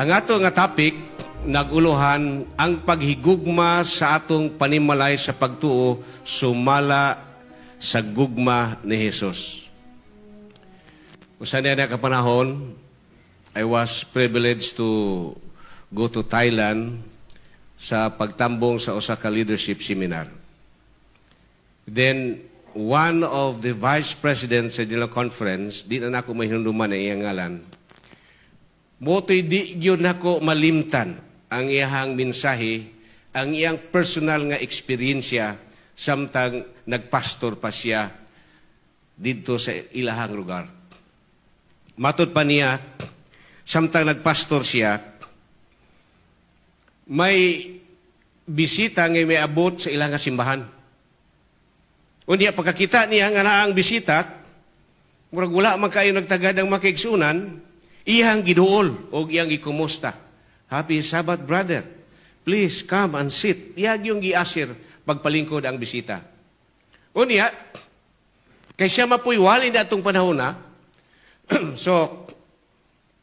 Ang ato nga topic, nag-uluhan ang paghigugma sa atong panimalay sa pagtuo sumala sa gugma ni Jesus. Usa niya na kapanahon, I was privileged to go to Thailand sa pagtambong sa usa ka leadership seminar. Then, one of the vice presidents sa General Conference, di na nako mahinumduman ang iyang ngalan, mao to'y di gyud nako malimtan ang iyahang mensahe, ang iyang personal nga eksperyensya samtang nagpastor pa siya didto sa ilahang lugar. Matod pa niya, samtang nagpastor siya, may bisita nga may abot sa ilang nga simbahan. Unya pagkakita niya nga naa ang bisita, murag wala man kayo nagtagad ang makigsunan, iyang giduol o iyang gikumusta. "Happy Sabbath, brother. Please come and sit." Iya yung giasir pagpalingkod ang bisita. Unya, kay siya mapuy wali na atong panahon na, so,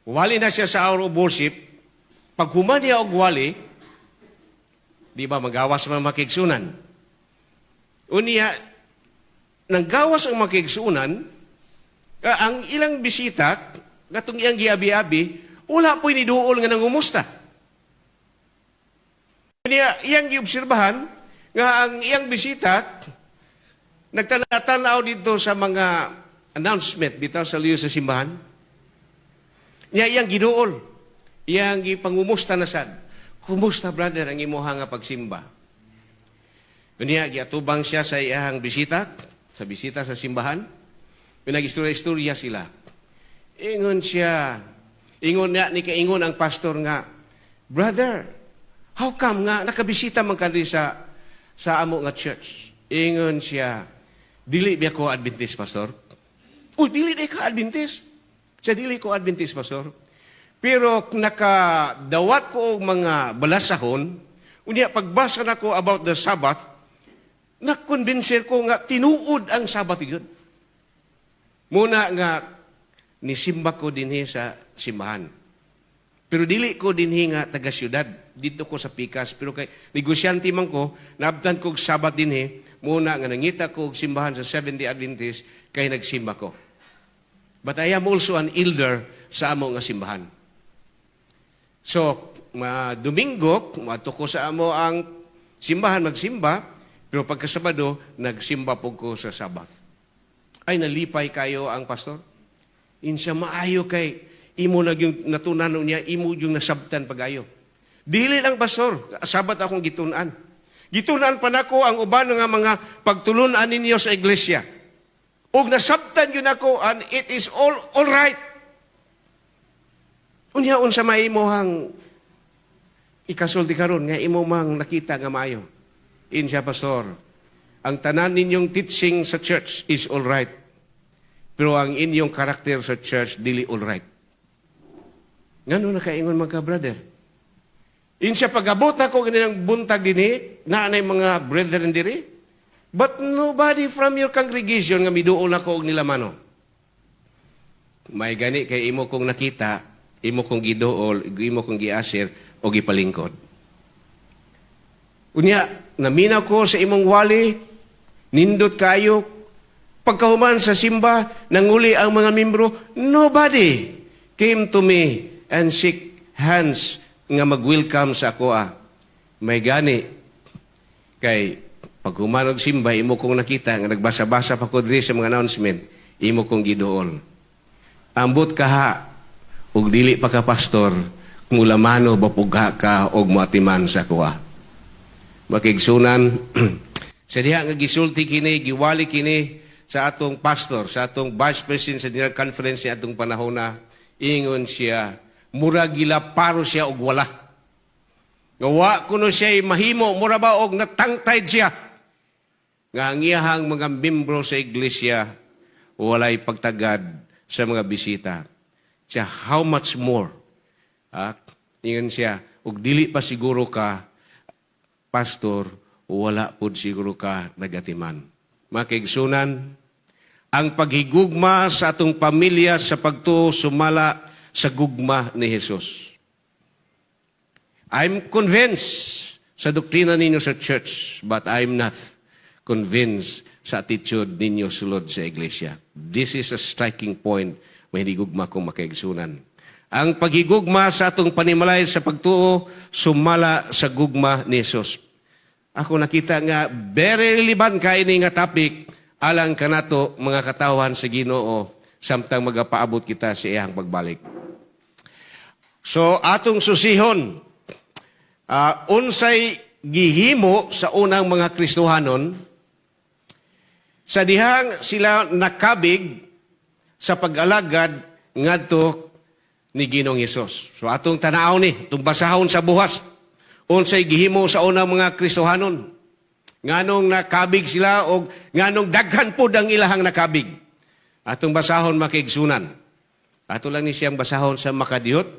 wali na siya sa hour of worship. Pag human niya og wali, di ba magawas man makigsunan? Unya, nang gawas ang makigsunan, ang ilang bisita, katong iyang giabi-abi, wala po'y niduol nga nangumusta. Niya, iyang giobserbahan nga ang iyang bisita nagtanaw dito sa mga announcement bitaw sa liyo sa simbahan. Niya iyang giduol. Iyang gipangumusta na sad. "Kumusta, brother, ang imuha nga pagsimba?" Niya giatubang siya sa iyang bisita, sa bisita sa simbahan. Pinag-istorya-istorya sila. Ingon siya, ingon niya, ni kaingon ang pastor nga, "Brother, how come nga nakabisita man ka diri sa amo nga church?" Ingon siya, "Dili biya ko Adventist, Pastor." "Uy, dili di ka Adventist?" Siya, "Dili ko Adventist, Pastor. Pero nakadawat ko og mga balasahon, unya pagbasa nako about the Sabbath, nakonbinser ko nga tinuod ang Sabbath yun. Muna nga nisimba ko dinhi sa simbahan. Pero dili ko dinhi nga taga syudad. Didto ko sa pikas. Pero kay negosyante man ko, naabtan ko og Sabbath dinhi, muna nga nangita ko og simbahan sa Seventh-day Adventist kay nagsimba ko. But I am also an elder sa amo nga simbahan. So, ma Domingo, moadto ko sa amo ang simbahan magsimba, pero pagkasabado, nagsimba po ko sa Sabbath." Ay, nalipay kayo ang pastor. Insa maayo kay imo na yung natunan niya, imo yung nasabtan pagayo. "Dili lang, Pastor, Sabbath akong gitun-an. Gitun-an pa nako ang uban nga mga pagtulunan ninyo sa iglesia. Ug nasabtan yun ako and it is all right." "Unya unsa may imohang ikasulti karon nga imo mang nakita nga maayo?" Insa, "Pastor, ang tanan ninyong teaching sa church is all right. Pero ang inyong karakter sa church dili all right." "Ngano nakaingon man ka, brother?" Insa, "Pag-abot ako ganinang buntag dinhi, naa nay mga brethren diri. But nobody from your congregation nga miduol ako og nilamano. May gani kay imo kong nakita, imo kong giduol, imo kong giasir o gipalingkod. Unya, naminaw ko sa imong wali, nindot kayo. Pagkahuman sa simba, nanguli ang mga membro, nobody came to me and shake hands nga mag-welcome sa ako ah. May gani, kay paghuman og simba, imo kong nakita nga nagbasa-basa pa ko diri sa mga announcement, imo kong giduol. Ambot kaha, ug dili pa ka pastor, kung lamano bapugha ka og moatiman sa kuha." Makigsunan, sa diha nga gisulti kini, giwali kini sa atong pastor, sa atong vice president sa General Conference sa atong panahon na, ingon siya, mura gilaparo siya og wala. Nga wa kuno siya mahimo, mura ba og na-tongue-tied siya. Nga ang iyahang mga membro sa iglesia walay pagtagad sa mga bisita. Siya, how much more? Ah, ingon siya, ug dili pa siguro ka, pastor, wala pud siguro ka nagatiman. Makigsunan, ang paghigugma sa atong pamilya sa pagtuo sumala sa gugma ni Jesus. I'm convinced sa doktrina ninyo sa church, but I'm not convinced sa attitude ninyo sulod sa iglesia. This is a striking point, mahinigugma kong makaigsunan. Ang paghigugma sa atong panimalay sa pagtuo sumala sa gugma ni Jesus. Ako nakita nga very relevant kay ini nga topic alang kanato mga katawhan sa Ginoo samtang magapaabot kita sa iyang pagbalik. So atong susihon unsay gihimo sa unang mga Kristohanon sa dihang sila nakabig sa pag-alagad ngadto ni Ginoong Hesus. So atong tanaw ni, atong basahon sa buhas, unsay gihimo sa unang mga Kristohanon. Nganong nakabig sila o nganong daghan pod ang ilahang nakabig. Atong basahon, makaigsunan. Ato lang ni siyang basahon sa makadiyot.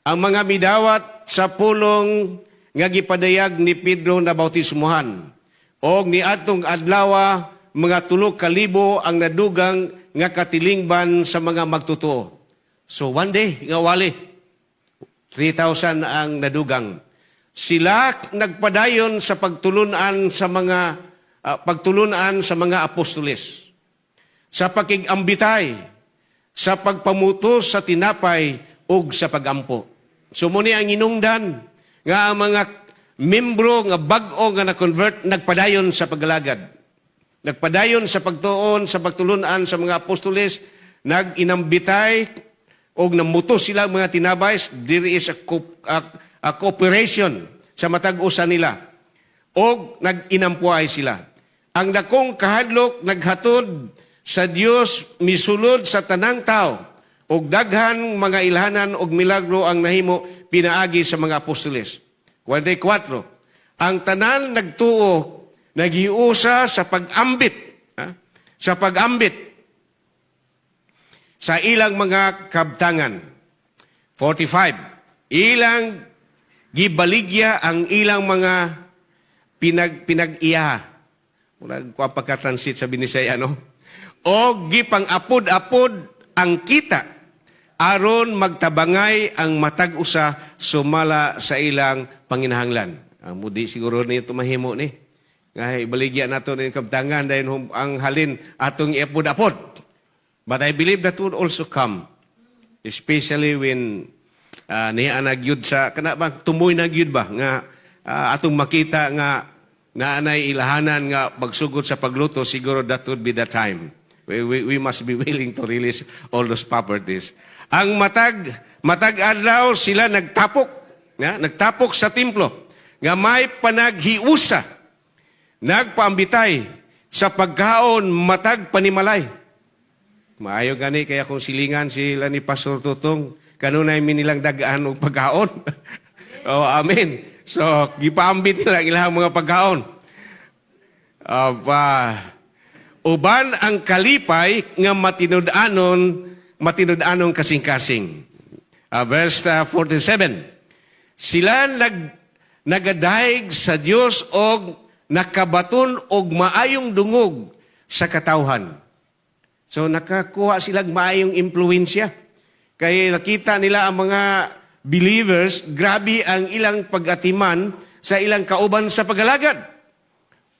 Ang mga midawat sa pulong nga gipadayag ni Pedro nabautismuhan. Og niadtong adlawa, mga 3,000 ang nadugang nga katilingban sa mga magtotoo. So one day nga wali, 3,000 ang nadugang. Sila nagpadayon sa pagtulunan sa mga apostoles, sa pakigambitay, sa pagpamutos sa tinapay ug sa pagampo. So mao ni ang hinungdan nga ang mga membro nga bag-o nga na-convert nagpadayon sa paggalagad. Nagpadayon sa pagtuon, sa pagtulunan sa mga apostoles, nag-inambitay og namutos sila ang mga tinabay, there is a cooperation sa matag usa nila. Og nag-inampuay sila. Ang dakong kahadlok naghatod sa Dios misulod sa tanang tao og daghan mga ilhanan og milagro ang nahimo pinaagi sa mga apostoles. 44. Ang tanan nagtuo naghiusa sa pag-ambit, ha? Sa pag-ambit sa ilang mga kabtangan. 45. Ilang gibaligya ang ilang mga pinag-iya. Murag kwa pagka-transit sa Binisaya, no? O gipang-apod-apod ang kita aron magtabangay ang matag usa sumala sa ilang panginahanglan. Ang mudi siguro ni mahimo ni. Nga ibaligya nato ni kabtangan dahil ang halin atong iapod-apod. But I believe that would also come, especially when niya na gyud sa kana ba tumoy na gyud ba nga atong makita nga naanay ilahanan nga pagsugod sa pagluto. Siguro that would be the time. We must be willing to release all those properties. Ang matag matag adlaw sila nagtapok, nga, nagtapok sa templo nga may panaghiusa, nagpaambitay sa pagkaon matag panimalay. Maayo gani kaya kung silingan sila ni Pastor Tutong, kanunay mi nilang dagaan og pagkaon. Oh, amen. So, gipaambit nila ang ilang mga pagkaon. Uban ang kalipay nga matinud-anon, matinud-anong kasing-kasing. Verse 47. Sila nagadayeg sa Dios og nakabaton og maayong dungog sa katawhan. So nakakuha silang maayong impluensya. Kaya nakita nila ang mga believers, grabe ang ilang pag-atiman sa ilang kauban sa pagalagad.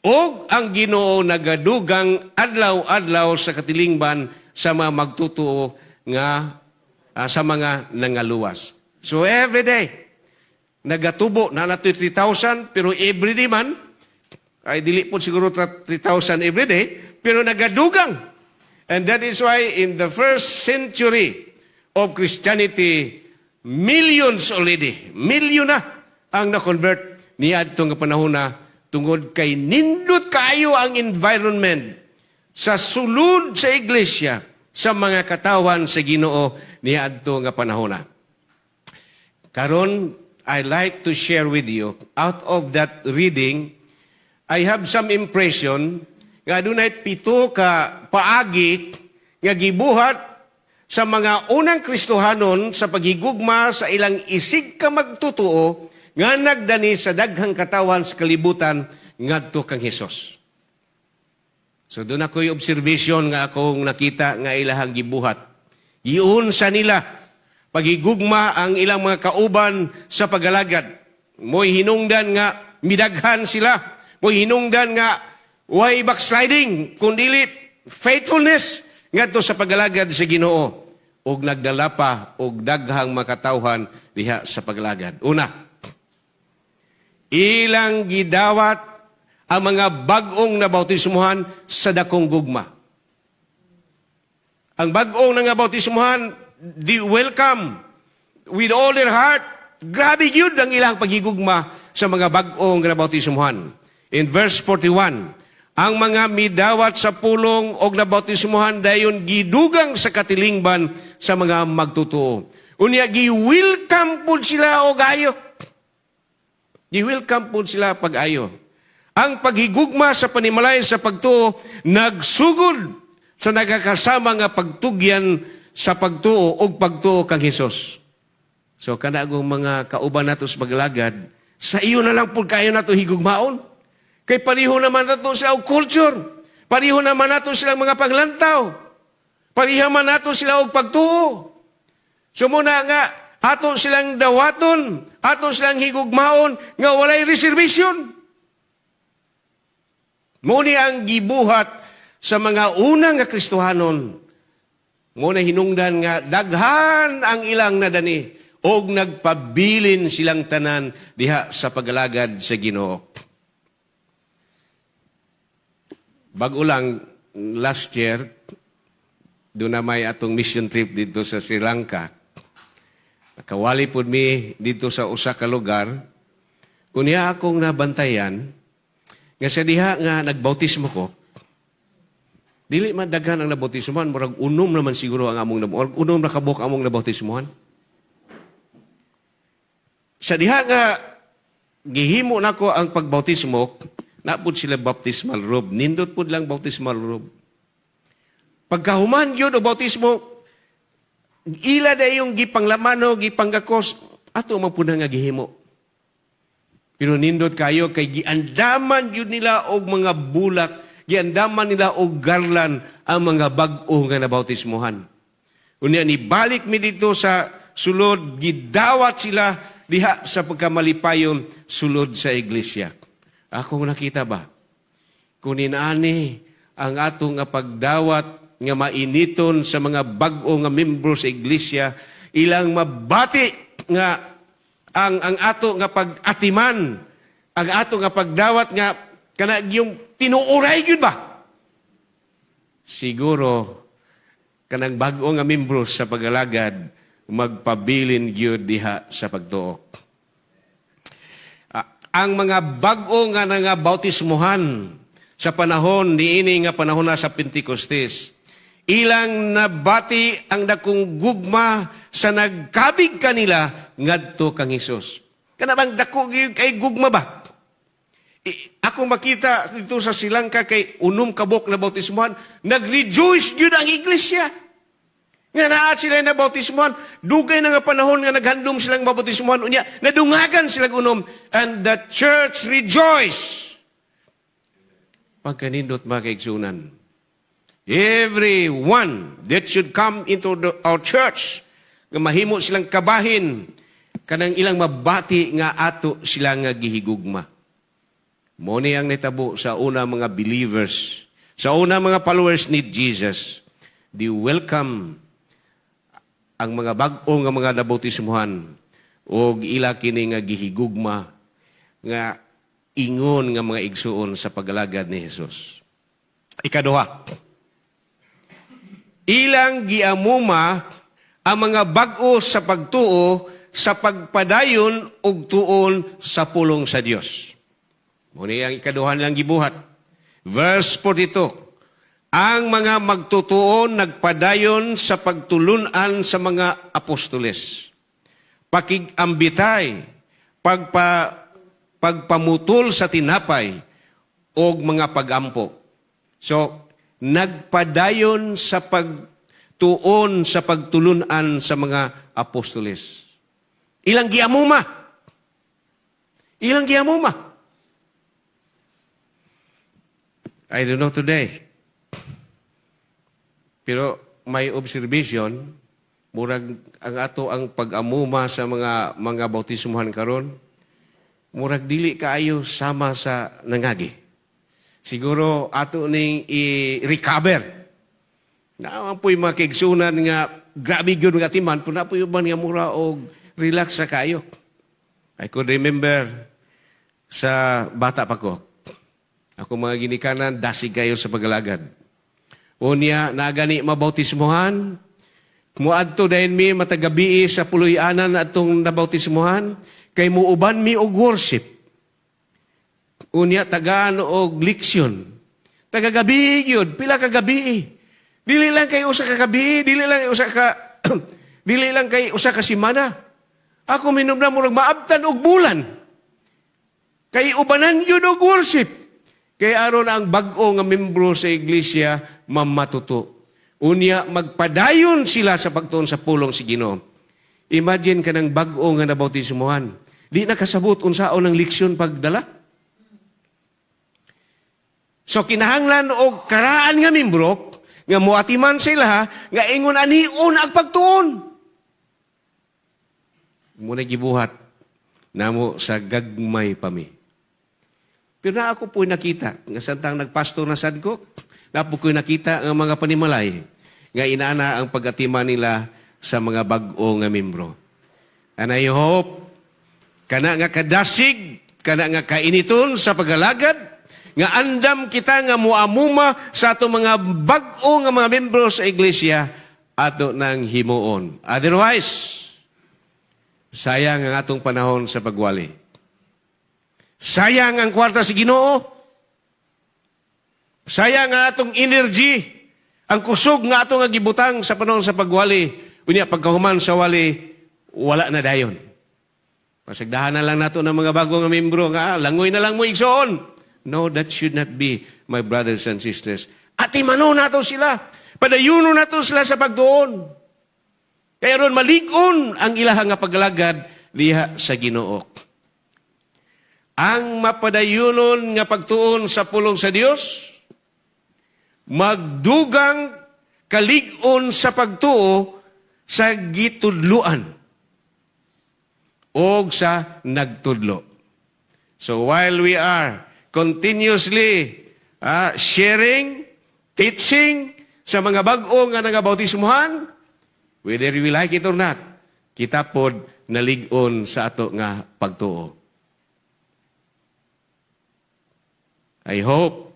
Og ang Ginoo nagadugang adlaw-adlaw sa katilingban sa mga magtutuo nga sa mga nangaluwas. So every day, nagatubo na nato 3,000, pero every day man, ay dili po siguro 3,000 every day, pero nagadugang. And that is why in the first century of Christianity, millions already, million na ang na-convert niadto nga panahon na tungod kay nindot kaayo ang environment sa sulod sa iglesia sa mga katawan sa Ginoo niadto nga panahon na. Karon, I like to share with you, out of that reading, I have some impression nga adunay pito ka paagi nga gibuhat sa mga unang Kristohanon sa paghigugma sa ilang isig ka magtutuo nga nagdani sa daghang katawan sa kalibutan ngadto kang Hesus. So doon ako'y observation nga akong nakita nga ilahang gibuhat. Giun sa nila paghigugma ang ilang mga kauban sa pagalagad. Mo'y hinungdan nga midaghan sila. Mo'y hinungdan nga way backsliding, kundili faithfulness ngadto sa pagalagad sa Ginoo ug nagdala pa og daghang makatawhan diha sa pagalagad. Una, ilang gidawat ang mga bag-ong nabautismuhan sa dakong gugma. Ang bag-ong nga bautismuhan, di welcome with all their heart. Grabe gyud ang ilang paghigugma sa mga bag-ong nabautismuhan. In verse 41, ang mga midawat sa pulong og nabautismuhan dayon gidugang sa katilingban sa mga magtutuo. Unya gi-welcome pud sila og ayo. Gi-welcome pud sila pag-ayo. Ang paghigugma sa panimalay sa pagtuo nagsugod sa nagakasama nga pagtugyan sa pagtuo og pagtuo kang Hesus. So kana mga kauban nato sa paglagad, sa iyo na lang pud kayo nato higugmaon. Kay pareho naman nato sila og culture. Pareho naman nato silang mga paglantaw. Pareho man nato sila og pagtuo. So muna nga ato silang dawaton, ato silang higugmaon nga walay reservation. Muni ang gibuhat sa mga unang nga Kristohanon. Muna hinungdan nga daghan ang ilang nadani og nagpabilin silang tanan diha sa pagalagad sa Ginoo. Bago lang last year, doon na may atong mission trip dito sa Sri Lanka. Nakawali pod mi dito sa usa ka lugar. Unya akong nabantayan nga sa diha nga nagbautismo ko, dili man daghan ang nabautismohan, murag unom naman siguro ang among, murag unom na kabuok among nabautismohan. Sa diha nga gihimo nako ang pagbautismo, napud sila baptismal robe. Nindot pud lang baptismal robe. Pagkahuman yun o bautismo, ila na yung gipanglamano, gipanggakos, ato man pud na nga gihimo. Pero nindot kayo kay giandaman yun nila og mga bulak, giandaman nila og garland ang mga bag-o nga nabautismohan. Unya ni balik mi dito sa sulod, gidawat sila diha sa pagkamalipayon sulod sa iglesia. Akong nakita ba? Kunin ani ang atong nga pagdawat nga mainiton sa mga bag-o nga membro sa iglesia, ilang mabati nga ang ato nga pag-atiman, ang ato nga pagdawat nga kana yung tinuuray gyud ba? Siguro kanang bag-o nga membro sa pagalagad magpabilin gyud diha sa pagtuok. Ang mga bag-o nga nangabautismuhan sa panahon niini nga panahon na sa Pentecostes, ilang nabati ang dakong gugma sa nagkabig kanila ngadto kang Hesus. Kana bang dako gyud kay gugma ba? Ako makita dito sa Sri Lanka kay unom kabok na bautismuhan, nag-rejoice gyud ang iglesia. Nga naa sila na bautismuhan, dugay na nga panahon nga naghandom silang mabautismuhan, unya nadungagan silang unom, and the church rejoice. Pagkanindot, mga kaigsunan, everyone that should come into our church, nga mahimo silang kabahin, kanang ilang mabati nga ato sila nga gihigugma. Mo ni ang nitabo sa una mga believers, sa una mga followers ni Jesus. Di welcome ang mga bag-o nga mga nabautismuhan og ila kini nga gihigugma nga ingon nga mga igsuon sa pagalagad ni Jesus. Ikaduha, ilang giamuma ang mga bag-o sa pagtuo sa pagpadayon og tuon sa pulong sa Dios. Muna ang ikaduha nilang gibuhat. Verse 42. Ang mga magtutuon nagpadayon sa pagtulunan sa mga apostoles. Pakigambitay, pagpamutol sa tinapay, og mga pagampo. So, nagpadayon sa pagtuon sa pagtulunan sa mga apostoles. Ilang giamuma. Ilang giamuma. I don't know today. Pero may observation, murag ang ato ang pag-amuma sa mga bautismuhan karon, Murag dili kaayo sama sa nangagi. Siguro ato ning i-recover. Naa po'y mga kaigsunan nga grabe gyud nga atiman, pero naa po'y uban nga mura og relax sa kaayo. I could remember sa bata pa ko. Ako mga ginikanan, dasig kayo sa pagalagad. Unya, nagani mabautismohan, muadto dayon mi matag gabii sa puloy-anan atong nabautismohan, kay muuban mi og worship. Unya, tagaan og leksyon. Tagagabi gyud, pila ka gabi. Dili lang kay usa ka gabi, dili lang kay usa ka semana. Ako minom na murag maabtan og bulan. Kay ubanan gyud og worship. Kay aron ang bag-o nga membro sa iglesia mamatuto. Unya, magpadayon sila sa pagtuon sa pulong si Ginoo. Imagine kanang bag-o nga nabautismohan. Di na kasabot unsaon ang leksyon pagdala. So kinahanglan og karaan nga membro nga moatiman sila nga ingon anion ang pagtuon. Muna gibuhat namo sa gagmay pa mi. Pero na ako po nakita nga samtang nagpastor na sad ko, na po ko'y nakita nga mga panimalay nga inana ang pag-atiman nila sa mga bag-o nga membro. And I hope kana nga kadasig, kana nga kainiton sa pagalagad, nga andam kita nga muamuma sa atong mga bag-o nga mga membro sa iglesia, ato nang himuon. Otherwise, sayang ang atong panahon sa pagwali. Sayang ang kwarta sa Ginoo. Sayang ang atong energy, ang kusog nga atong nga gibutang sa panahon sa pagwali. Unya, pagkahuman sa wali, wala na dayon. Pasagdahan na lang nato ng mga bago nga membro nga, "Ah, langoy na lang mo, igsoon." No, that should not be, my brothers and sisters. Atimano nato sila. Padayuno nato sila sa pagtuon. Kaya ron malig-on ang ilahang nga paglagad diha sa Ginoo. Ang mapadayunon nga pagtuon sa pulong sa Dios, magdugang kalig-on sa pagtuo sa gitudluan og sa nagtudlo. So while we are continuously sharing, teaching sa mga bag-o nga nagabautismuhan, whether we like it or not, kita pod nalig-on sa ato nga pagtuo. I hope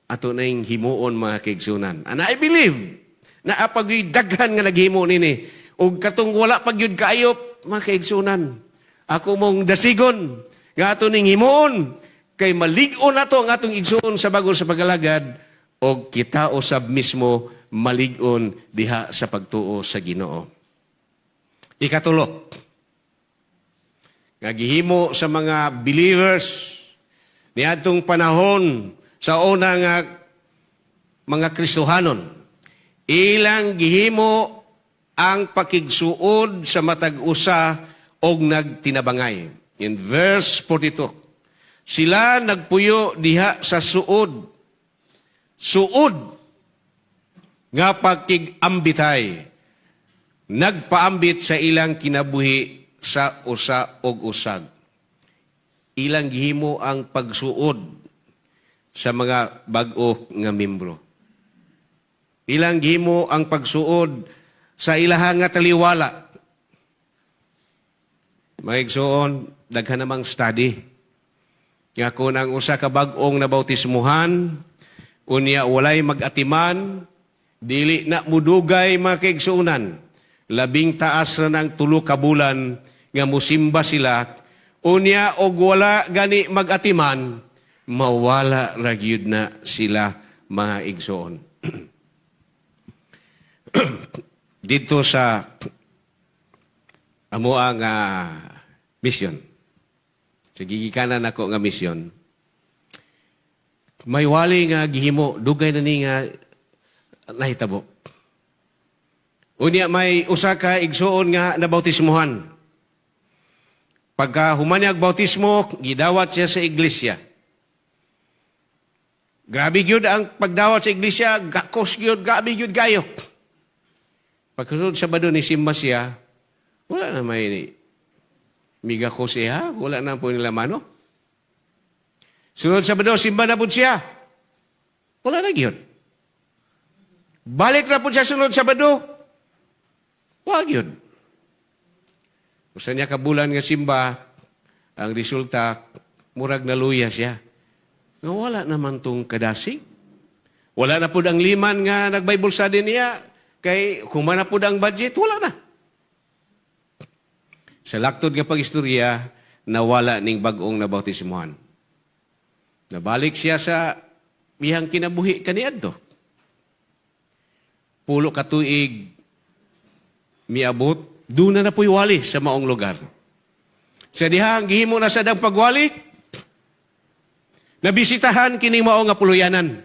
ato na yung himuon, mga kaigsunan. And I believe na apag daghan nga naghimo nini. Og katong wala pag yun kaayo, mga kaigsunan. Ako mong dasigon nga ato ning himuon kay malig-on nato ang atong igsuon sa bago sa pagalagad og kita usab mismo malig-on diha sa pagtuo sa Ginoo. Ikatulo, nga gihimo sa mga believers niadtong panahon sa una nga mga Kristohanon, ilang gihimo ang pakigsuod sa matag usa og nagtinabangay. In verse 42, sila nagpuyo diha sa suod. Suod nga pakigambitay. Nagpaambit sa ilang kinabuhi sa usa og usag. Ilang gihimo ang pagsuod sa mga bag-o nga membro. Ilang gihimo ang pagsuod sa ilaha nga taliwala. Mga igsoon, daghan namang study nga kung ang usa ka bag-ong nabautismuhan, unya walay mag-atiman, dili na mudugay, mga kaigsuonan. Labing taas na ng 3 ka bulan nga musimba sila, unya og wala gani mag-atiman, mawala ra gyud na sila, mga igsoon. Dito sa amo ang mission. Sa gigikanan ako nga mission, may wali nga gihimo, dugay na ni nga nahitabo. Unya may usa ka igsuon nga nabautismuhan. Pagka human niya ang bautismo, gidawat siya sa iglesia. Grabe gyud ang pagdawat sa iglesia, gakos gyud, grabe gyud kayo. Pagkasunod Sabado ni simba siya, wala na may migako siya, wala na po nila mano. Sunod Sabado, simba na pud siya. Wala na gyud. Balik na pud siya sunod Sabado. Wa gyud. Usa niya ka bulan nga simba, ang resulta, murag naluya siya. Nga wala naman tong kadasig. Wala na pud ang liman nga nag-Bible study niya. Kay human na pud ang budget, wala na. Sa laktod nga pag-istorya, nawala ning bag-ong nabautismuhan. Nabalik siya sa iyang kinabuhi kaniadto. 10 ka tuig miabot, doon na po'y wali sa maong lugar. Sa diha, ang gihimo na sa dang pagwali, nabisitahan kining mao nga puluyanan.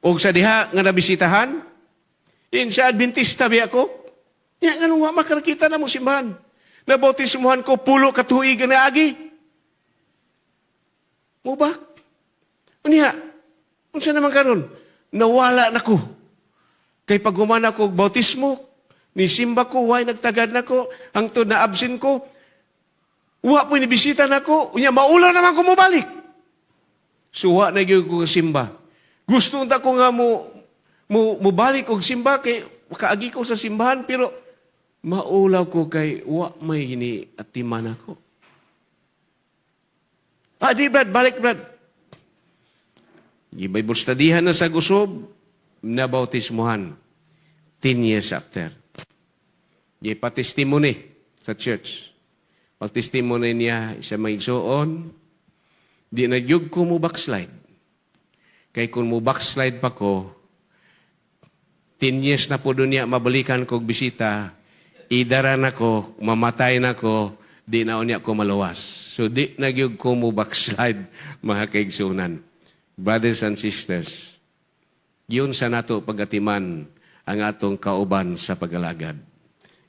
Og sa diha nga nabisitahan, in sa Adventista biya ko, nya nganong wa makakita na mo simbahan? Nabautismuhan ko 10 ka tuig na agi. Mubak. Unya, unsa naman karon? Nawala na ko. Kay pag human ako og bautismo, ni simba ko, way nagtagad nako, hangtod na absent ko, wa po nibisita nako, unya maulaw naman ko mobalik. Suwa na gyud ko simba. Gusto unta ko nga mo mobalik og simba kay kaagi ko sa simbahan, pero maulaw ko kay wa may hini atiman ako. Ah, di Brad, balik, Brad. Gi-Bible studyhan na sa gusob, na bautismuhan. 10 years after. Gi-pa-testimony sa church. Pag-testimony niya sa mga igsuon, di na gyud ko mo backslide. Kay kung mo backslide pa ko, 10 years na po doon niya mabalikan kog bisita, idara na ko, mamatay na ko, di na unya ko maluwas. So di na gyud ko mo backslide, mga kaigsunan. Brothers and sisters, yun sa nato pagatiman ang atong kauban sa pagalagad.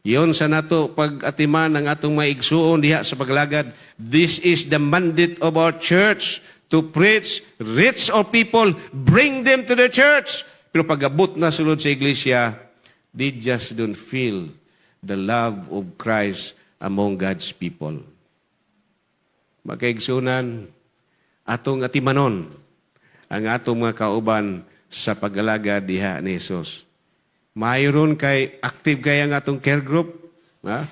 Yun sa nato pag-atiman ang atong maigsuon diha sa pagalagad. This is the mandate of our church to preach, reach all people, bring them to the church. Pero pag-abot na sulod sa iglesia, they just don't feel the love of Christ among God's people. Makaigsunan, atong atimanon ang atong mga kauban sa pag-alagad diha ni Jesus. Mayroon kay active kay ang atong care group, ha?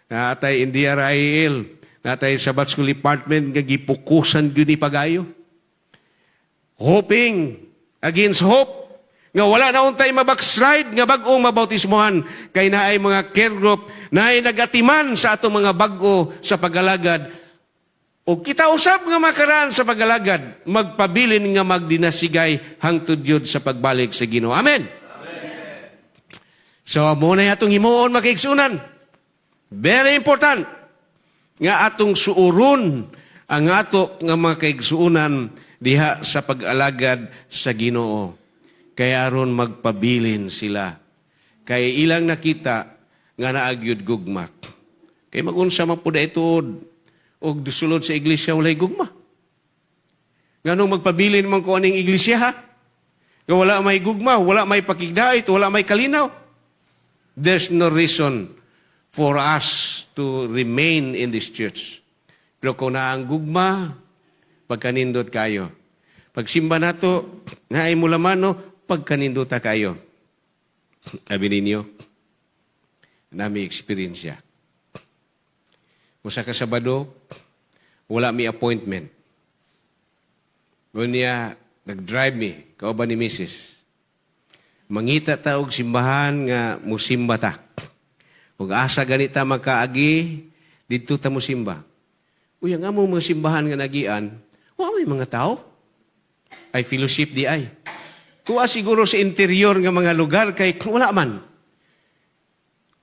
Natay NDRIL, natay Sabbath School Department nga gipokusan gyud ni pagayo. Hoping against hope nga wala na untay mabackslide nga bag-ong mabautismohan kay naay mga care group naay nagatiman sa atong mga bag-o sa pag-alagad o kita usab nga makaraan sa pag-alagad, magpabilin nga magdinasigay hangtod yun sa pagbalik sa Ginoo. Amen. So, muna atong himuon, makaigsunan. Very important nga atong suuron ang ato nga mga kaigsuunan diha sa pag-alagad sa Ginoo. Kaya aron magpabilin sila. Kay ilang nakita nga naagyod gugma. Kay magunsa man pud ituod og dusulod sa iglesia walay gugma? Nganong magpabilin man ko aning iglesia, ha? Nga wala may gugma, wala may pakigdait, wala may kalinaw. There's no reason for us to remain in this church. Pero kung naa ang gugma, pagkanindot kayo. Pagsimba nato, naay mo laman, no, pagkanindota kayo. Sabi ninyo, nami experience siya. Usa ka Sabado, wala mi appointment. Unya, nag-drive mi, kauban ni Mrs. Mangita ta og simbahan nga musimba ta. Ug asa ganita magkaagi, didto ta musimba. Uy, ang among mga simbahan nga nagian, wa may mga tao. Ay fellowship di ay. Tuwa siguro sa interior nga mga lugar kay wala man.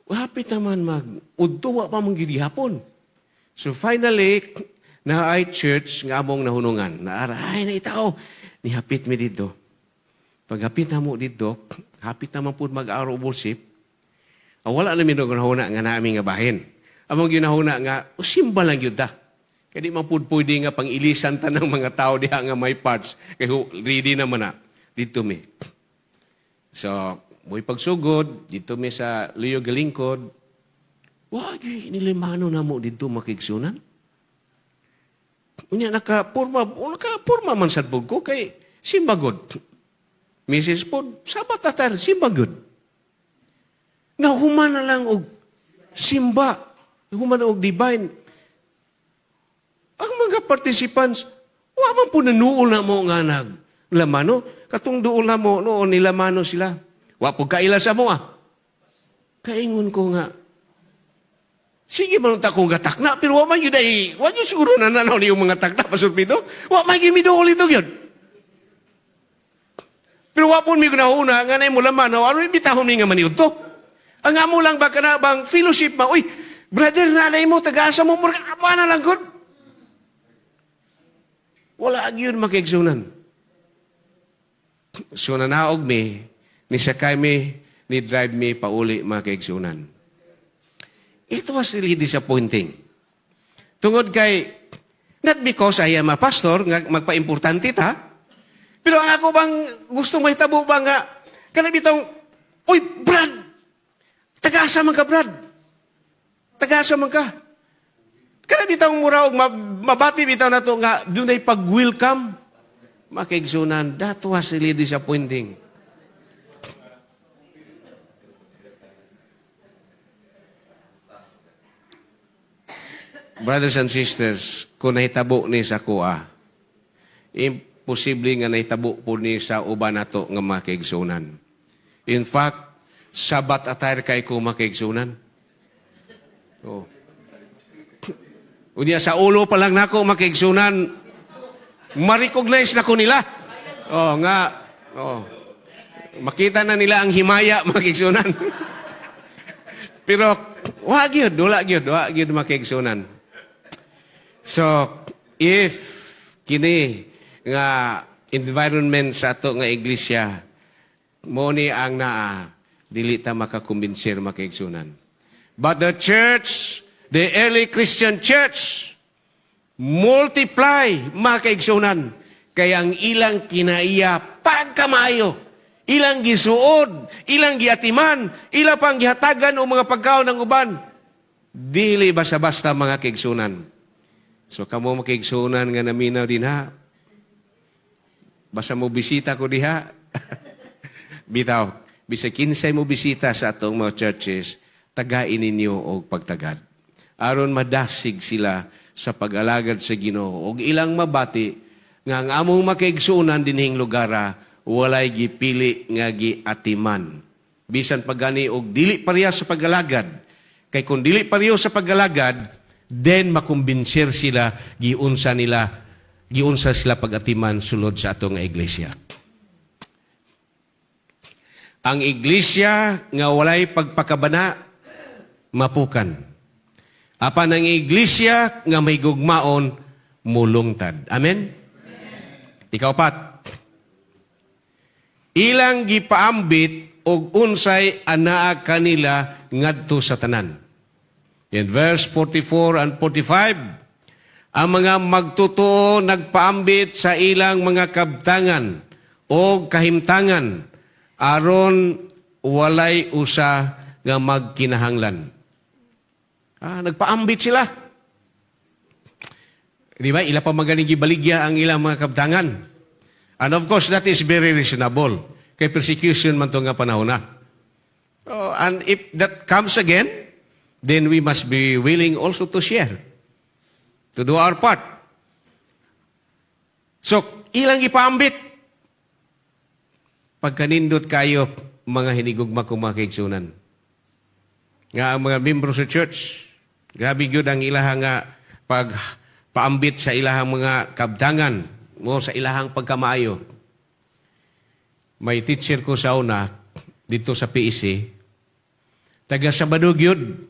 Hapit naman mag udto, wa pa man gid hapon. So finally, na ay church nga among nahunungan. Naara, ay na itaw. Nihapit mi dito. Paghapit na mo dito, hapit naman po mag-hour of worship. Ah, wala na mi ginahuna nga namin nga bahin. Among ginahuna nga, o simba lang yun da. Kaya di man po pwede nga pang-ilisan ta ng mga tao diha nga may parts. Kaya ready naman na. Dito mi. So, mo'y pagsugod, dito mi sa Leo Galingkod. Wag, nilimano na mo dito, makigsunan. Unya naka-porma man sad pud ko kay simba gud. Mrs. Pod, Sabbath attire, simba gud. Nahuman na lang og simba, human og divine. Ang mga participants, wa man po nanuol na mo nga nag lamano. Katong duol na mo, noon nilamano sila. Wa po kaila sa mo ah. Kaingon ko nga, sige man ta kong gatakna, pero wa man yun ay, wa yun siguro nananaw niyong mga takna, Pastor Pito. Wa man gyud miduol ito yun. Pero wa po mi gunahuna, nga na mo lamano, ano imbitahon mi nga maniud to? Ang amo lang ba kana bang fellowship ba? Uy, brother, nanay mo, taga-asa mo, mura, na lang gud. Wala gyud makiigsunan. So nanaog mi, ni sakay mi, ni drive mi pauli, mga kaigsunan. It was really disappointing. Tungod kay, not because I am a pastor, nga magpa-importante ta, pero ang ako bang gusto mahitabo ba nga, kana bitong, "Uy, Brad! Taga-asa man ka, Brad? Taga-asa man ka?" Kana bitong mura og mabati bitaw nato nga dunay pag-welcome. Makiigsunan, that was really disappointing. Brothers and sisters, kung nahitabo ni sa kuha, imposible nga nahitabo po ni sa uban nato nga makiigsunan. In fact, Sabbath attire kay ko, makiigsunan. Oh. Unya sa ulo pa lang nako, makiigsunan, ma-recognize na ko nila. Oh, nga, oh. Makita na nila ang himaya, makiigsunan. Pero wa gyud, wala gyud, wa gyud, makiigsunan. So, if kini nga environment sa ato nga iglesia mo ni ang naa, dili ta makakumbinser, makiigsunan. But the church, the early Christian church, multiply, makaigsunan. Kaya ang ilang kinaiya pagkamaayo, ilang gisuod, ilang giatiman, ila pang gihatagan og mga pagkaon ng uban. Dili basta-basta, mga kaigsunan. So kamo, makiigsunan nga naminaw din ha. Basta mo bisita ko diha. Bitaw, bisag kinsay mo bisita sa atong mga churches, tagain ninyo og pagtagad. Aron madasig sila sa pag-alagad sa Ginoo og ilang mabati nga ang among makaigsuonan dinhing lugara walay gipili nga giatiman. Bisan pagani og dili pareha sa pag-alagad. Kay kung dili pareho sa pag-alagad, then makumbinser sila giunsa sila pag-atiman sulod sa atong nga iglesia. Ang iglesia nga walay pagpakabana, mapukan. Apan ang iglesia nga may gugmaon, mulungtad. Amen? Ikaupat. Ilang gipaambit og unsay anaa kanila ngadto sa tanan. In verse 44 and 45, ang mga magtotoo nagpaambit sa ilang mga kabtangan o kahimtangan aron walay usa nga magkinahanglan. Ah, nagpaambit sila. Di ba? Ila pa magaling gibaligya ang ilang mga kabtangan. And of course, that is very reasonable. Kay persecution man to nga panahon na. Oh, and if that comes again, then we must be willing also to share. To do our part. So, ilang ipaambit. Pagkanindot kayo, mga hinigugma kong mga kaigsunan. Nga ang mga membro sa church, grabe gyud ang ilahang nga pag paambit sa ilahang mga kabtangan o sa ilahang pagkamaayo. May teacher ko sa una dito sa PEC, taga Sabado gyud,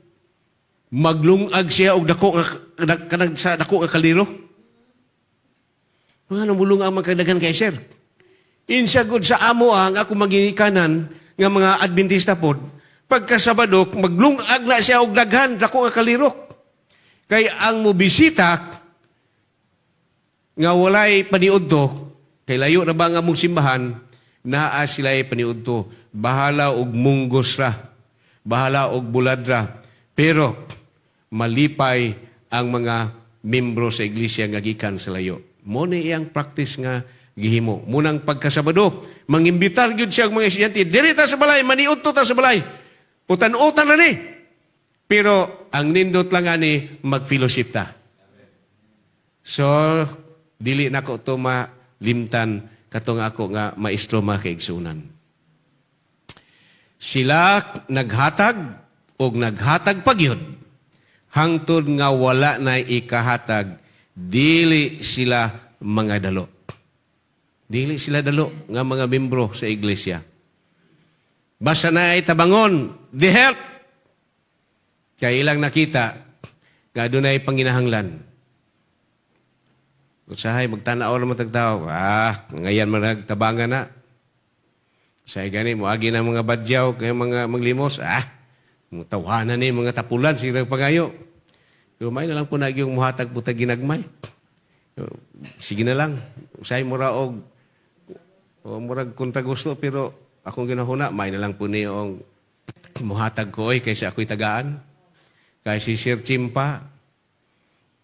maglungag siya og dako nga kanang sa dako nga kaldero. Mga namulungag man kagdagan kay sir. Insa gud sa amo ang ako magingikanan nga mga Adventista pod, pagka Sabado maglungag na siya og daghan dako nga kaldero. Kay ang mobisita nga walay paniudto, kay layo na ba nga among simbahan, naa sila'y paniudto. Bahala og munggos ra, bahala og buladra. Pero malipay ang mga membro sa iglesia nga gikan sa layo. Mo ni iyang practice nga gihimo. Munang pagkasabado, mangimbitar gyud siya og mga estudyante, "Diri ta sa balay, maniudto ta sa balay. Putan-utan na ni." Pero ang nindot lang ani, mag-fellowship ta. So, dili nako to malimtan katong ako nga maestro, mga kaigsunan. Sila naghatag og naghatag pagyud hangtod nga wala na ikahatag, dili sila mga dalo. Dili sila dalo nga mga membro sa iglesia. Basta na ay tabangon, they help. Kay ilang nakita nga dunay panginahanglan. Usahay magtanaw naman tagtao. Ah, ngayon man nagtabangan na. Sa gani moagi na mga badyaw kay mga maglimos. Ah, mga tawhanan ni mga tapulan sila pangayo. Pero may na lang po nagyong muhatag po tag ginagmay. Sige na lang. Usahay mura og o murag kontra gusto, pero akong ginahuna may na lang po niyong muhatag ko oy kaysa ako'y tagaan. Kay si Sir Chimpa,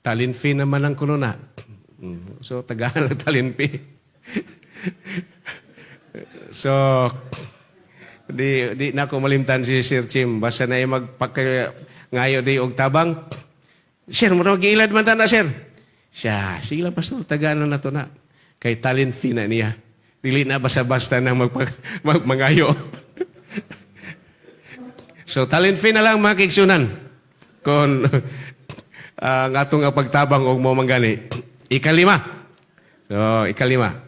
talent fee naman ang kuno na. So tagaan lang talent fee. So di na ako malimtan si Sir Chim. Basta na magpaka ngayo di og tabang. "Sir, murag giilad man ta na, sir." Siya, "Sige lang, pastor, tagaan na to na." Kay talent fee na niya. Dili na basta-basta nang magmangayo. So talent fee na lang, mga kaigsunan. Kung ang atong pagtabang og mo manggani. Ikalima. So, ikalima.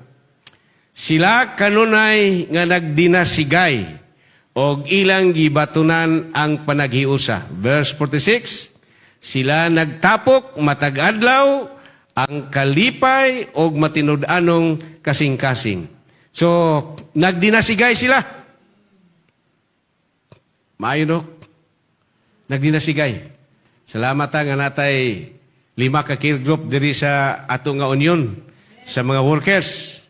Sila kanunay nga nagdinasigay og ilang gibatunan ang panaghiusa. Verse 46, sila nagtapok matag adlaw ang kalipay og matinud-anong kasing-kasing. So, nagdinasigay sila. Maayo, no? Nagdinasigay. Salamat ta nga natay lima ka care group diri sa ato nga union sa mga workers.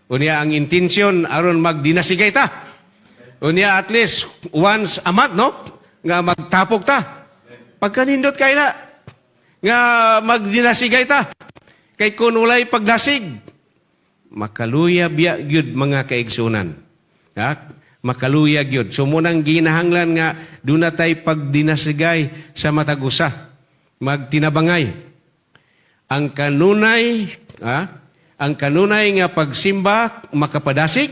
Unya ang intensyon aron magdinasigay ta. Unya at least once a month, no, nga magtapok ta. Pagkanindot kay na nga magdinasigay ta. Kay kun walay pagdasig, makaluya biya gyud, mga kaigsunan. Ha? Makaluya gyud. So munang ginahanglan nga duna tay pagdinasigay sa matag usa. Magtinabangay. Ang kanunay, ha? Ang kanunay nga pagsimba makapadasig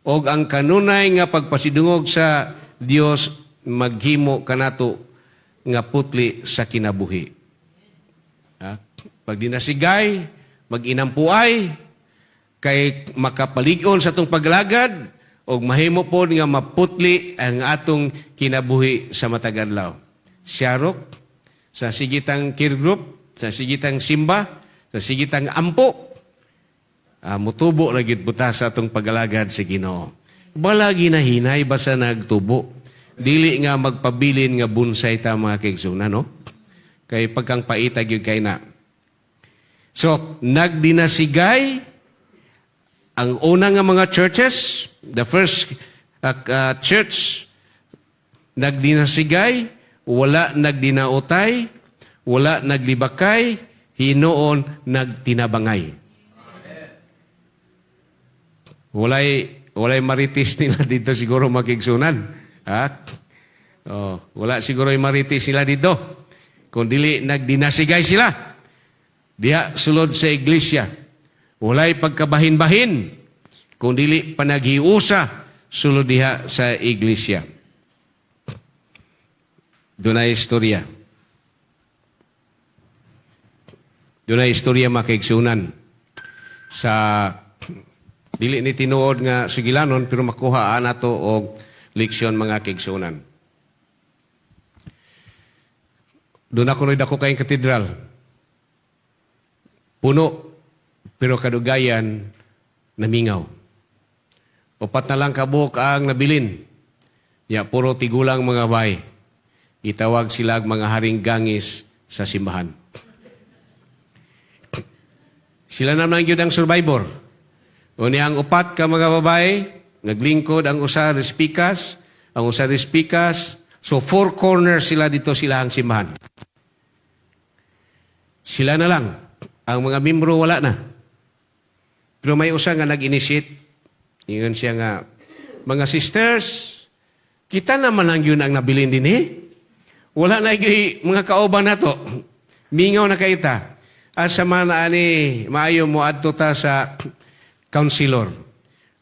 og ang kanunay nga pagpasidungog sa Dios maghimo kanato nga putli sa kinabuhi. Ha? Pag dinasigay, mag-inampuay, kay makapalig-on sa atong paglagad, og mahimo po nga maputli ang atong kinabuhi sa matag adlaw. Siyarok, sa sigitang care group, sa sigitang simba, sa sigitang ampo, mutubo ra gyud buta sa atong pagalagad sa Ginoo. Balagi na hinay basta nagtubo. Dili nga magpabilin nga bonsai ta, mga kaigsunan, no? Kay pagkang paita gyud kay na. So, nagdinasigay ang una nga mga churches, the first church, nagdinasigay, wala nagdinautay, wala naglibakay, hinuon nagtinabangay. Walay marites nila dito siguro, mga kaigsunan. Ha? Oh, wala siguro yung marites nila dito. Kung dili nagdinasigay sila diha sulod sa iglesia. Walay pagkabahin-bahin. Kung dili panaghiusa sulod diha sa iglesia. Dunay istorya. Dunay istorya, mga kaigsunan, sa dili ni tinuod nga sugilanon pero makuha nato og leksyon, mga kaigsunan. Doon ako dako kayong katedral. Puno, pero kadugayan namingaw. 4 na lang kabuok ang nabilin. Ya, puro tigulang mga bay. Itawag sila mga haring gangis sa simbahan. Sila naman gyud ang survivor. Unya ang 4 ka mga babae, naglingkod ang usa respikas, ang usa respikas. So four corners sila dito sila ang simbahan. Sila na lang. Ang mga membro, wala na. Pero may usa nga nag-initiate. Ingon siya nga, "Mga sisters, kita naman lang yun ang nabilin din eh. Wala na gyud mga kauban nato. Mingaw na kaayo ta. Asa man ani maayo mo adto ta sa counselor?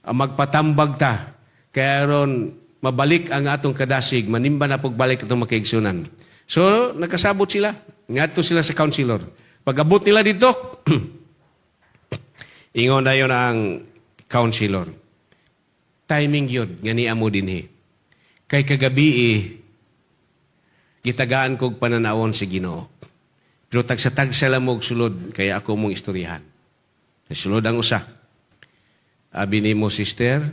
Magpatambag ta. Kaya ron mabalik ang atong kadasig, manimba na pagbalik atong makaigsunan." So, nagkasabot sila. Ngadto sila sa counselor. Pag-abot nila dito, ingon na yun ang counselor, "Timing yun, nga nia mo dinhi. Kay kagabi eh, gitagaan kog pananawon si Ginoo. Pero tagsa-tagsa lang mo og sulod, kaya ako mong istoryahan." Sulod ang usa. "Abi nimo, sister,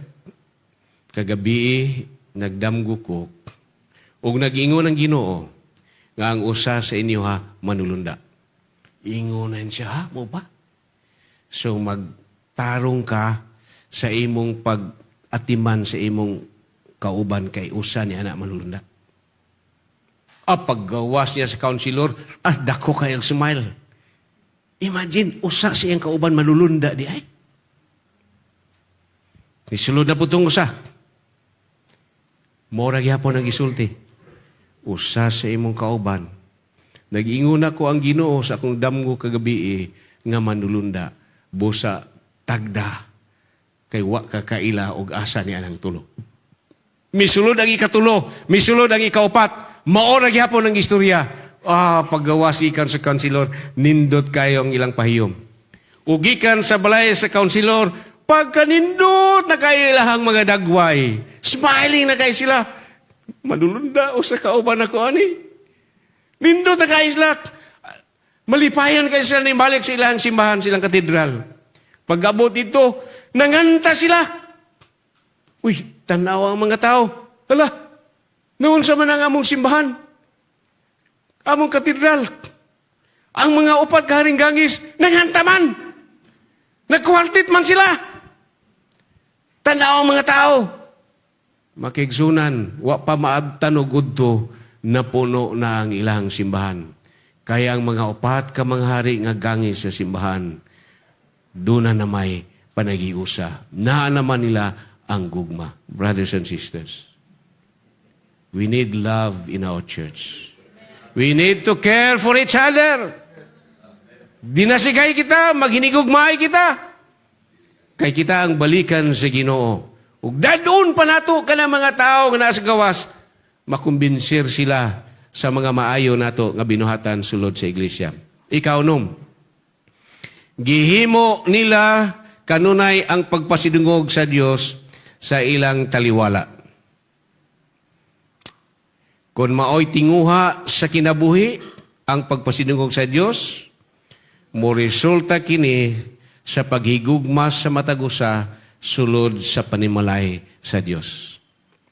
kagabi eh, nagdamgo ko, ug nag-ingon ang Ginoo nga ang usa sa inyo ha manulunda." Ingon na siya, "Ha, mao ba? So magtarong ka sa imong pag-atiman sa imong kauban kay usa ni ana manulunda." Ah, paggawas niya sa counselor, ah, dako kayang smile. Imagine, usa siyang kauban manulunda di ay. Nisulod na po itong usa. Mora gyapon ang gisulti. "Usa sa imong kauban. Nag-ingon ako ang Ginoo sa akong damgo kagabi eh, nga manulunda. Busa tagda kay wa ka kaila og asa ni anang tulo." Misulod ang ikatulo, misulod ang ikaupat. Mao ra gyapon ang istorya. Ah, paggawas ikan sa counselor, nindot kayo ang ilang pahiyom. Ug gikan sa balay sa counselor, pagkanindot na kayo ilahang mga dagway. Smiling na kayo sila. "Manulunda usa kauban ako ani." Nindot na kayo sila. Malipayan kayo sila ni balik sa ilang simbahan, silang katedral. Pag-abot dito, nanganta sila. Uy, tanaw ang mga tao. "Hala, naunsa man ang among simbahan? Among katedral? Ang mga upat kaharing gangis, nanganta man. Nagkwartit man sila." Tanaw ang mga tao. Makiigsunan, wa pa maabtan og udto, napuno na ang ilang simbahan. Kaya ang mga upat ka mga hari nga gangis sa simbahan, doon na may panagiusa. Naa naman nila ang gugma. Brothers and sisters, we need love in our church. We need to care for each other. Dinasigay kita, maghinigugmaay kita. Kay kita ang balikan sa Ginoo. Ug dadon pa nato kana mga tao nga naa sa gawas, makumbinsir sila sa mga maayo nato nga binuhatan sulod sa iglesia. Ikaunom, gihimo nila kanunay ang pagpasidungog sa Dios sa ilang taliwala. Kung maoy tinguha sa kinabuhi ang pagpasidungog sa Dios, mo resulta kini sa paghigugma sa matag usa sulod sa panimalay sa Dios.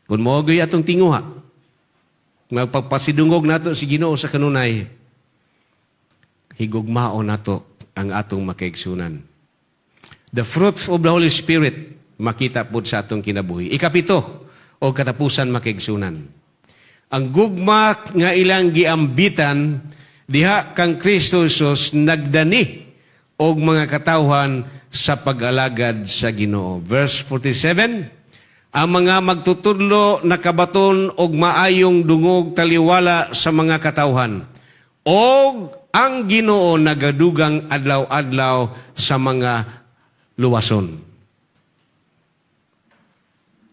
Kung mao atong tinguha, magpagpasidungog nato si Ginoo sa kanunay, higugmao nato ang atong makaigsunan. The fruit of the Holy Spirit makita pod sa atong kinabuhi. Ikapito o katapusan, makaigsunan. Ang gugma nga ilang giambitan diha kang Kristo Jesus nagdani og mga katawhan sa pag-alagad sa Ginoo. Verse 47, ang mga magtutudlo nakabaton og maayong dungog taliwala sa mga katawhan. Og ang Ginoo nagadugang adlaw-adlaw sa mga luwason.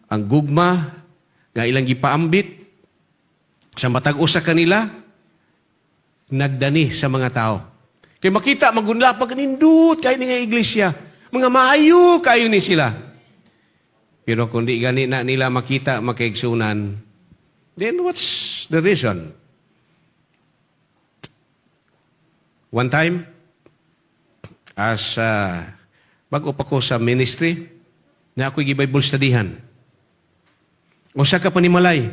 Ang gugma nga ilang gipaambit sa matag usa kanila nagdani sa mga tao. Kay makita magunla pag nindot kay ni nga iglesia, mga maayo kayo ni sila. Pero kung di gani na nila makita, makaigsunan, then what's the reason? One time, as bago pa ko sa ministry, na ako'y gi-Bible studyhan. Usa ka panimalay.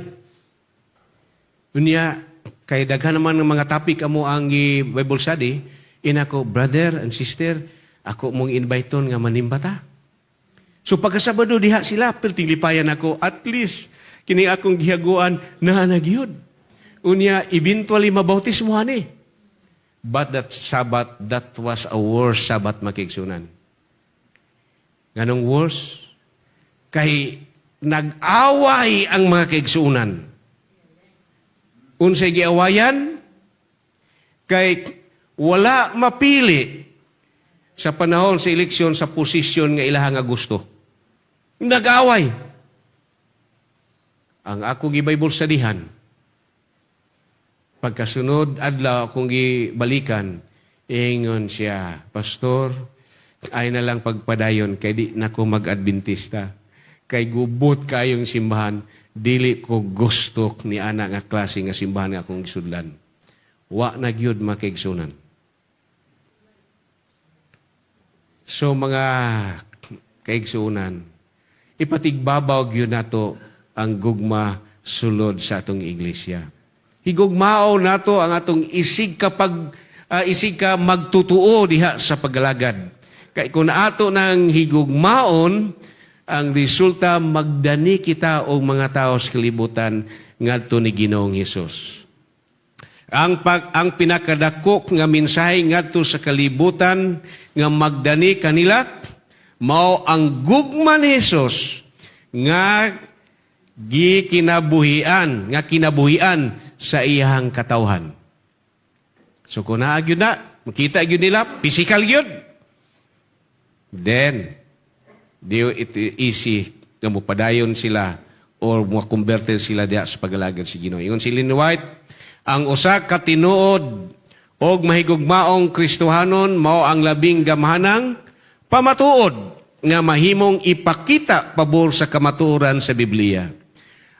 Unya, kay daghan naman ng mga topic amo ang Bible study, inako, "Brother and sister, ako mong invite nga manimba ta." So pagkasabado diha sila, perting lipayan ako, at least, kini akong gihaguan na nagyud. Unya, eventually mabautismo ani. But that Sabbath, that was a worst Sabbath, mga kaigsuonan. Nganong worst? Kay nag-away ang mga kaigsuonan. Unsay giawayan? Kay wala mapili sa panahon sa eleksyon sa posisyon nga ilaha nga gusto. Nag-away. Ang ako gi-Bible studyhan, pagkasunod adlaw akong gibalikan, ingon siya, "Pastor, ay na lang pagpadayon kay di na ko mag-Adventista. Kay gubot kayong simbahan, dili ko gusto ni ana nga klase nga simbahan nga akong gisudlan." Wa na gyud, mga kaigsuonan. So mga kaigsuonan, ipatigbabaw gyud nato ang gugma sulod sa atong iglesia. Higugmao nato ang atong isig ka magtutuo diha sa paggalagad. Kay kung ato nang higugmaon, ang resulta magdani kita og mga tao sa kalibutan ngadto ni Ginoong Hesus. Ang pinakadako nga mensahe ngadto sa kalibutan nga magdani kanila mao ang gugma ni Hesus nga gikinabuhian, nga kinabuhian sa iyang katawhan. So kung naa gyud na, makita gyud nila, physical gyud. Then, di it easy nga mopadayon sila or mo-convert sila diha sa pagalagad sa Ginoo. Ingon si Ellen White, ang usa ka tinuod og mahigugmaong Kristohanon mao ang labing gamhanang pamatuod nga mahimong ipakita pabor sa kamatuoran sa Biblia.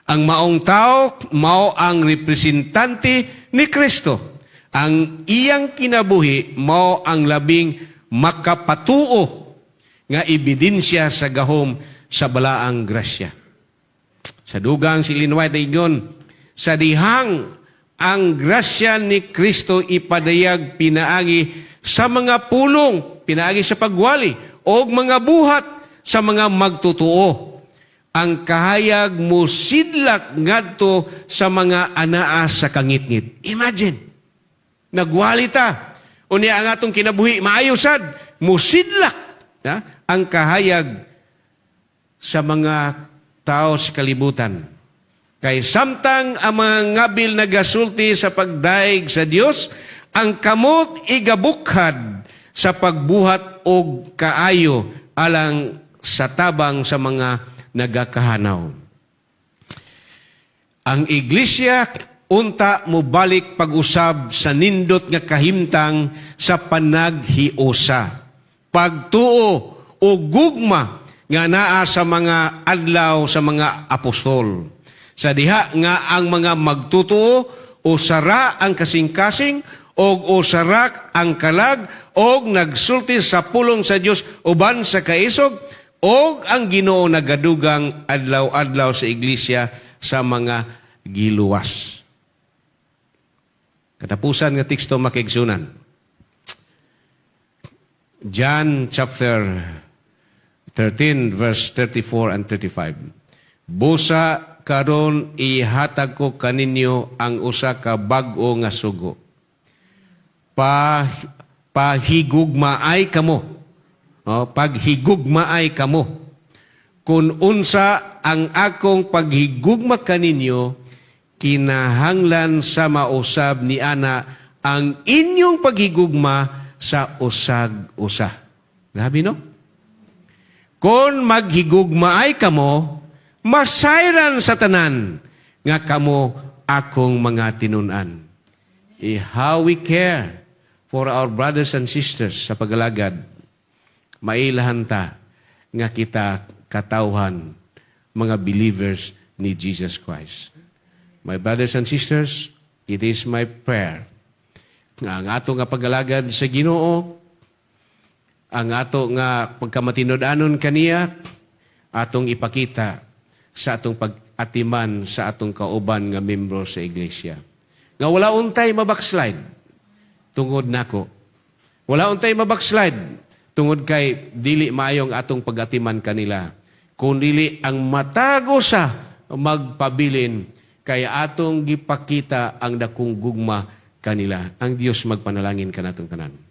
Ang maong tao mao ang representante ni Kristo. Ang iyang kinabuhi mao ang labing makapatuo nga ebidensya sa gahom sa balaang grasya. Sa dugang, si Ellen White ingon, sa dihang ang grasya ni Kristo ipadayag pinaagi sa mga pulong, pinaagi sa pagwali, o mga buhat sa mga magtutuo, ang kahayag musidlak ngadto sa mga anaa sa kangitngit. Imagine, nagwali ta. Unya ang atong kinabuhi, maayo sad, musidlak, ha, ang kahayag sa mga tao sa kalibutan. Kay samtang ang mga ngabil nagasulti sa pagdayeg sa Dios, ang kamot igabukhad sa pagbuhat og kaayo alang sa tabang sa mga nagakahanaw. Ang iglesia unta mobalik pag-usab sa nindot nga kahimtang sa panaghiusa, pagtuo o gugma nga naa sa mga adlaw sa mga apostol. Sa diha nga ang mga magtutuo usara ang kasing-kasing og usara ang kalag og nagsulti sa pulong sa Dios uban sa kaisog og ang Ginoo nagadugang adlaw-adlaw sa iglesia sa mga giluwas. Katapusan nga teksto, mga kaigsuonan. John chapter 13 verse 34 and 35. "Busa karon ihatag ko kaninyo ang usa ka bag-o nga sugo. Pahigugmaay kamo. Oh, paghigugmaay kamo. Kung unsa ang akong paghigugma kaninyo, kinahanglan sa mausab ni ana ang inyong paghigugma sa usag-usa." Grabe, no? "Kung maghigugmaay kamo, masayran sa tanan nga kamo akong mga tinun-an." Eh, how we care for our brothers and sisters sa pagalagad, mailahan ta nga kita katawhan, mga believers ni Jesus Christ. My brothers and sisters, it is my prayer nga ang ato nga pag-alagad sa Ginoo, ang ato nga pagkamatinud-anon kaniya, atong ipakita sa atong pag-atiman sa atong kauban nga membro sa iglesia. Nga wala untay mabackslide tungod nako. Wala untay mabackslide tungod kay dili maayong atong pag-atiman kanila. Kung dili ang matag usa magpabilin kay atong gipakita ang dakong gugma kanila. Ang Dios magpanalangin kanatong tanan.